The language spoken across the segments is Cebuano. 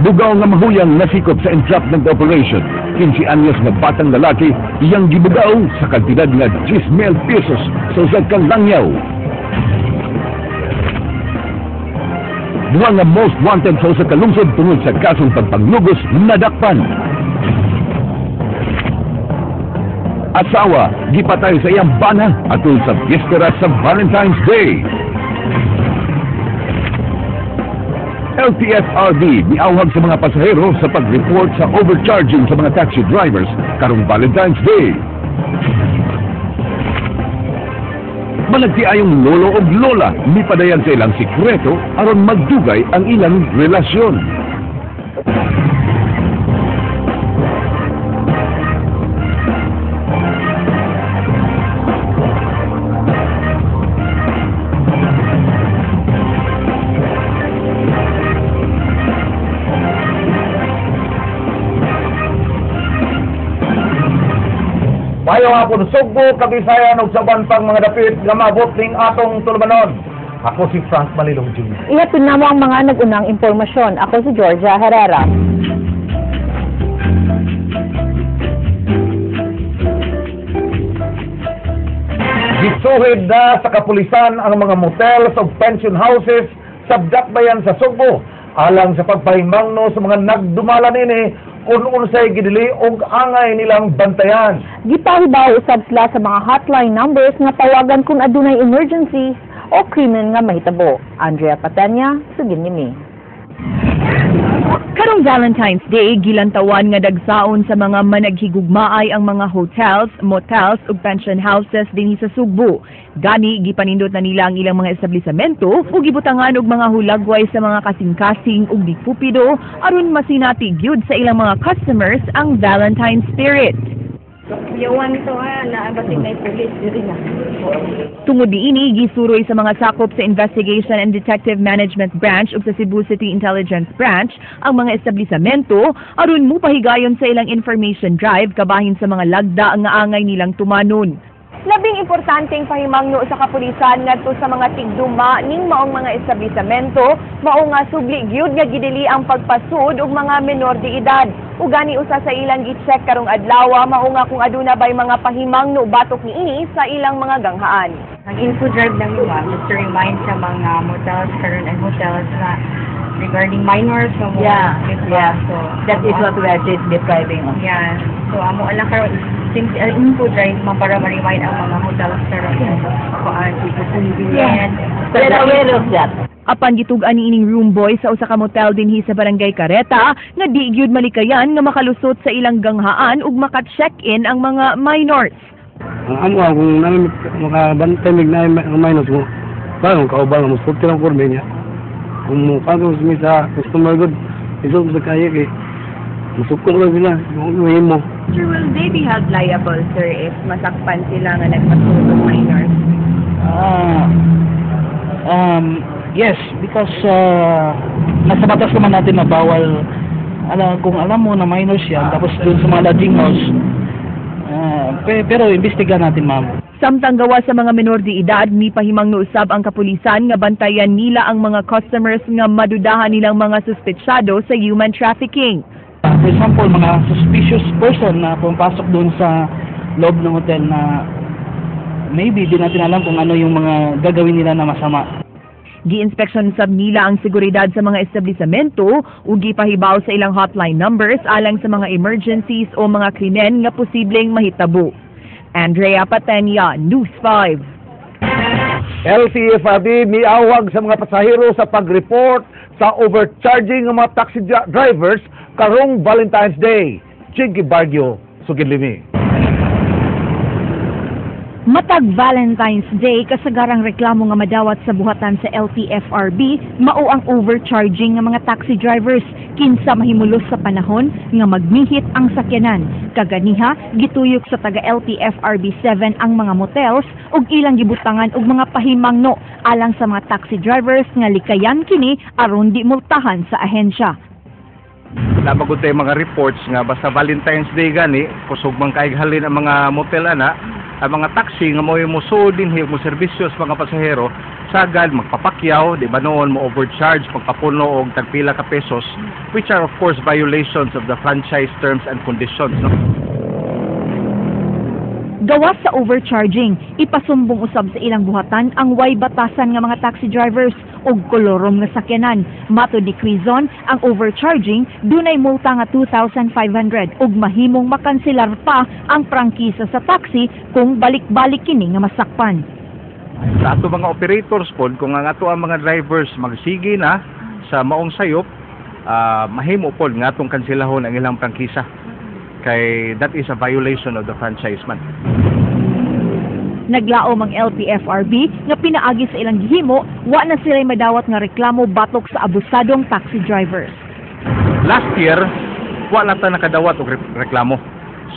Bugaw nga mahuyang nasikop sa entrapment operation. 15 anyos nga batang lalaki iyang gibugaw sa kantidad nga 10,000 pesos sa usa ka langyaw. Duha nga most wanted sa usa ka lungsod tungod sa kasong pagpanglugos nadakpan. Asawa gipatay sa iyang bana atol sa biyespera sa Valentine's Day. LTFRB miawhag sa mga pasahero sa pag-report sa overcharging sa mga taxi drivers karong Valentine's Day. Managtiayong lolo og lola mipadayan sa ilang sikreto aron magdugay ang ilang relasyon. Maayong hapon Sugbo, Kabisayan ug sa uban pang mga dapit nga maabot ning atong tulumanon. Ako si Frank Malilong Jr. Ihatid namo ang mga nag-unang impormasyon. Ako si Georgia Herrera. Gisuhid na sa kapulisan ang mga motels ug pension houses sa dakbayan sa Sugbo alang sa pagpahimangno sa mga nagdumala nini kung unsay gidili og angay nilang bantayan. Gipahibaw usab sila sa mga hotline numbers nga tawagan kung adunay emergencies o krimen nga mahitabo. Andrea Patenya, sugin nimi. Karong Valentine's Day, gilantawan nga dagsaon sa mga managhigugmaay ang mga hotels, motels ug pension houses dinhi sa Sugbo. Gani gipanindot na nila ang ilang mga establisamento ug gibutangan og mga hulagway sa mga kasing-kasing ug dikupido aron masinati gyud sa ilang mga customers ang Valentine spirit. Yawan to ha, naabasig na pulis diri na. Tungod niini, gisuroy sa mga sakop sa Investigation and Detective Management Branch ug sa Cebu City Intelligence Branch ang mga establisamento aron mupahigayon sa ilang information drive kabahin sa mga lagda nga angay nilang tumanon. Labing importanteng pahimangno sa kapulisan ngadto sa mga tigduma ning maong mga establisamento, mao nga subli gyud nga gidili ang pagpasud og mga menor de edad. Ug gani usa sa ilang gi-check karong adlaw mao nga kung aduna bay mga pahimangno batok niini sa ilang mga ganghaan. Nag-info drive lang yun, ma'am, just to remind sa mga motels karon and hotels na regarding minors so mo Yeah. So That is what we are depriving of. Yeah. So amo lang karon simple info drive man para ma-remind ang mga hotels karon kuan. And We're aware of that. Apan gitug-an niining room boy sa usa ka motel dinhi sa Barangay Careta nga di gyud malikayan nga makalusot sa ilang ganghaan ug maka-check-in ang mga minors. Ang amo kung namin makabantay mig na ang minors mo, parang kauban mo sulti lang kurbe niya. Kung mo kaso mi sa customer good, iso sa kaya kay musuko lang sila, yung mo. Sir, will they be held liable, sir, if masakpan sila nga nagpasud og minors? Yes, because nasa batas naman natin na bawal, kung alam mo na minors yan, tapos dun sa mga lodging house, pero imbestiga natin, ma'am. Samtang gawa sa mga menor de edad, mipahimangno usab ang kapulisan nga bantayan nila ang mga customers nga madudahan nilang mga suspetsado sa human trafficking. For example, mga suspicious person na pumapasok doon sa loob ng hotel na maybe di natin alam kung ano yung mga gagawin nila na masama. Gi-inspeksyon sab nila ang seguridad sa mga establisamento ug gipahibaw sa ilang hotline numbers alang sa mga emergencies o mga krimen nga posibleng mahitabo. Andrea Patenya, News 5. LTFRB miawag sa mga pasahero sa pag-report sa overcharging ng mga taxi drivers karong Valentine's Day. Jiggy Barrio, sugid limi. Matag Valentine's Day, kasagarang reklamo nga madawat sa buhatan sa LTFRB, mao ang overcharging nga mga taxi drivers kinsa mahimulos sa panahon nga magmihit ang sakyanan. Kaganiha, gituyok sa taga LTFRB 7 ang mga motels ug ilang gibutangan og mga pahimangno alang sa mga taxi drivers nga likayan kini aron di multahan sa ahensya. Namagod tayo mga reports nga basta Valentine's Day gani, kusog man kaig halin ang mga motel ana, ang mga taxi nga mo'y mosuod dinhi mo serbisyo sa mga pasahero, Sagad-sagad magpapakyaw, di ba noon mo overcharge magpapuno og tagpila ka pesos, which are of course violations of the franchise terms and conditions, no? Gawas sa overcharging, ipasumbong usab sa ilang buhatan ang way batasan nga mga taxi drivers ug kolorom nga sakyanan. Matod ni Quizon, ang overcharging dunay multa nga 2,500 ug mahimong makanselar pa ang prangkisa sa taxi kung balik-balik kini nga masakpan. Sa ato mga operators pod, kung ang ato ang mga drivers magsige na sa maong sayop, mahimo pod nga atong kanselahon ang ilang prangkisa kay that is a violation of the franchise man. Naglaom ang LTFRB nga pinaagi sa ilang gihimo, wa na sila madawat nga reklamo batok sa abusadong taxi drivers. Last year, wa na ta nakadawat og reklamo.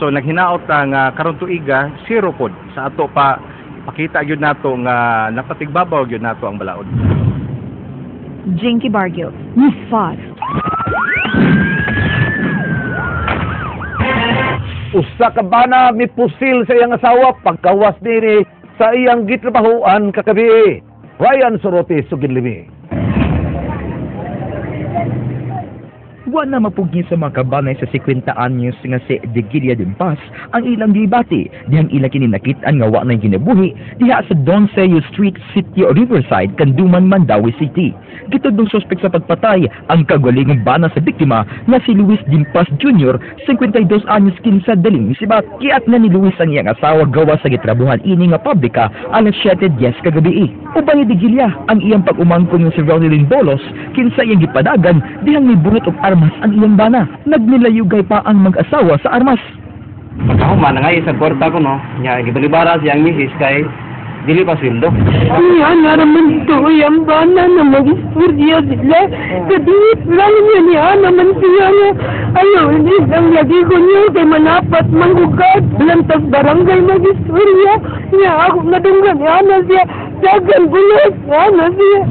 So naghinaot ta nga karon tuiga zero pod sa ato pa pakita gyud nato nga napatigbabaw gyud nato ang balaod. Jinky Bargil, News 5. Usa ka bana mipusil sa iyang asawa pagkawas nini sa iyang gitrabahoan kagabi. Ryan Sorote, Suginlimi. Wa na mapugni sa mga kabanay sa 50 anyos nga si Degilia Dimpas ang ilang gibati dihang ila kini nakit-an nga wa na ginabuhi diha sa Don Seo Street, Sitio Riverside, Kanduman, Mandaue City. Gitudong suspek sa pagpatay ang kagwalingong bana sa biktima nga si Luis Dimpas Jr., 52 anyos, kinsa daling misibat. Kiat na ni Luis ang iyang asawa gawa sa gitrabuhan ini nga pabrika alas 7:10 kagabi. Uban ni Degilia ang iyang pag-umangkon nga si Ronelyn Bolos kinsa iyang gipadagan dihang mibunot og armas ang iyang bana. Nagnilayugay pa ang mag-asawa sa armas. Pagkahuman, nangay sa kwarta ko, no? Nya, gibalibara siyang misis kay dili pa sweldo. Iya, naman to, yung bana na mag-istorya sila. Kadiyot lang niya niya naman siya niya. Ayaw, hindi lang lagi ko niyo kay manapat manggugad. Lantas barangay mag-istorya. Niya, ako nadunggan niya na siya. Dagan bulos niya na siya.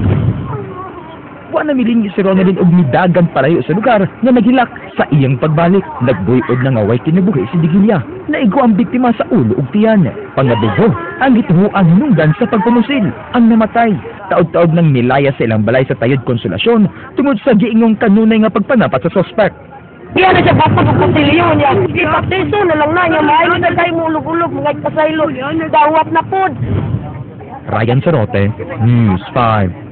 Wa na milingi si Ronelyn og midagan palayo sa lugar nga naghilak sa iyang pagbalik. Nagbuy-od na nga way kinabuhi si Degilia. Naigo ang biktima sa ulo ug tiyan. Pangabugo ang gituhuan hinungdan sa pagpamusil. Ang namatay, taod-taod nang nilaya sa ilang balay sa Tayod Konsolasyon tungod sa giingong kanunay nga pagpanapat sa suspect. Iya na siya basta pagpasilyo niya. Ipatiso na lang na niya. Maayo na tayo mo ulog-ulog, mga ipasaylo. Dawat na pod. Ryan Sarote, News 5.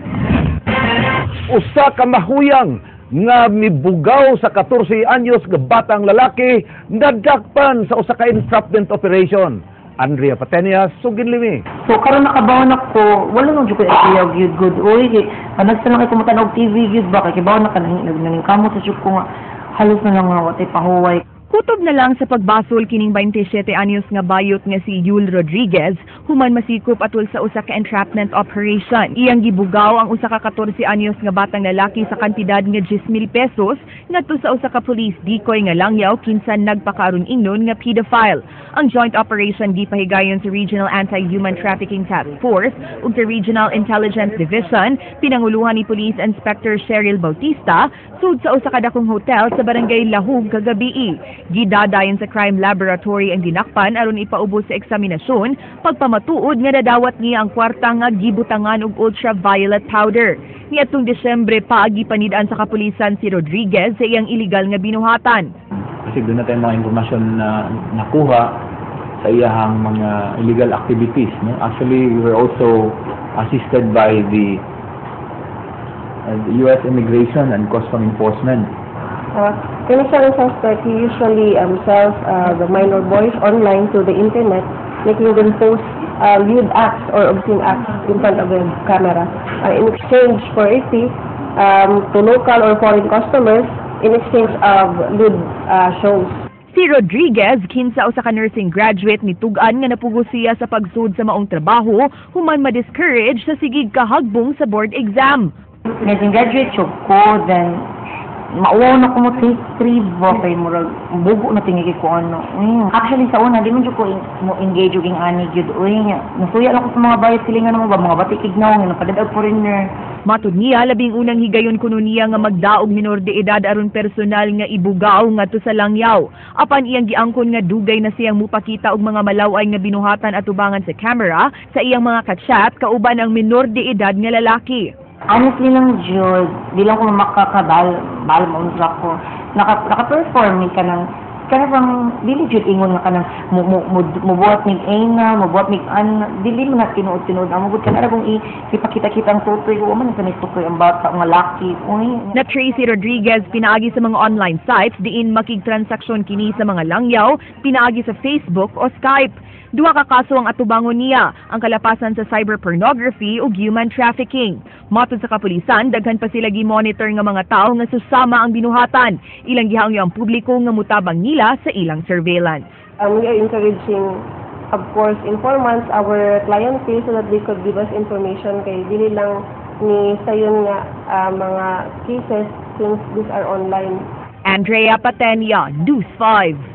Usa ka mahuyang nga mibugaw sa 14 anyos nga batang lalaki nadakpan sa usa ka entrapment operation. Andrea Patenia, Suginlimi. So karon nakabaw na ko, wala nang jud ko idea og gyud good oy kay panagsa lang kay kumutan og TV gyud ba kay kibaw na ka nang kamot sa jud ko nga halos na lang nga watay pahuway. Kutob na lang sa pagbasol kining 27 anyos nga bayot nga si Yul Rodriguez human masikop atul sa usa ka entrapment operation. Iyang gibugaw ang usa ka 14 anyos nga batang lalaki sa kantidad nga 10,000 pesos ngadto sa usa ka police decoy nga langyaw kinsa nagpakaron ingnon nga pedophile. Ang joint operation gipahigayon sa Regional Anti-Human Trafficking Task Force ug sa Regional Intelligence Division pinanguluhan ni Police Inspector Cheryl Bautista sud sa usa ka dakong hotel sa Barangay Lahug kagabii. Gidadayon sa crime laboratory ang dinakpan aron ipaubos sa eksaminasyon pagpamatuod nga nadawat niya ang kwarta nga gibutangan og ultraviolet powder. Niadtong Disyembre paagi panid-an sa kapulisan si Rodriguez sa iyang iligal nga binuhatan. Kasi doon na tayo mga impormasyon na nakuha sa iyahang mga illegal activities. No? Actually, we were also assisted by the U.S. Immigration and Customs Enforcement. Kani siyang suspect, he usually sells the minor boys online to the internet, making them post lewd acts or obscene acts in front of the camera in exchange for a fee to local or foreign customers in exchange of lewd shows. Si Rodriguez, kinsa usa ka nursing graduate, nitug-an nga napugos siya sa pagsud sa maong trabaho human ma-discourage sa sigig kahagbong sa board exam. Nursing graduate jud ko, then mauwaw na ko mo take 3 ba kay murag bugo na tingi ko ano. Actually sa una di man jud ko mo engage og ing ani gyud oy nya. Nasuya lang ko sa mga bayot silingan mo ba mga batik ignaw nga napadad og foreigner. Matud niya, labing unang higayon kuno niya nga magdaog minor de edad aron personal nga ibugaw ngadto sa langyaw. Apan iyang giangkon nga dugay na siyang mupakita og mga malaway nga binuhatan atubangan sa camera sa iyang mga kachat kauban ang minor de edad nga lalaki. Honestly lang jud, di lang ko makakabal, bal mo unsa ko. Naka-perform ni kanang kana bang dili jud ingon nga kanang mo mubuhat mig ana, mubuhat mig an, dili man na tinuod-tinuod amo gud kana kung ipakita-kita ang tutoy ko, man sa tutoy ang bata nga laki. Uy. Na Tracy Rodriguez pinaagi sa mga online sites diin makigtransaksyon kini sa mga langyaw pinaagi sa Facebook o Skype. Duha ka kaso ang atubangon niya, ang kalapasan sa cyber pornography ug human trafficking. Matod sa kapulisan, daghan pa sila gi-monitor nga mga tawo nga susama ang binuhatan. Ilang gihangyo ang publiko nga mutabang nila sa ilang surveillance. We are encouraging, of course, informants, our clientele, so that they could give us information kay dili lang ni sayon nga mga cases since these are online. Andrea Patenia, News 5.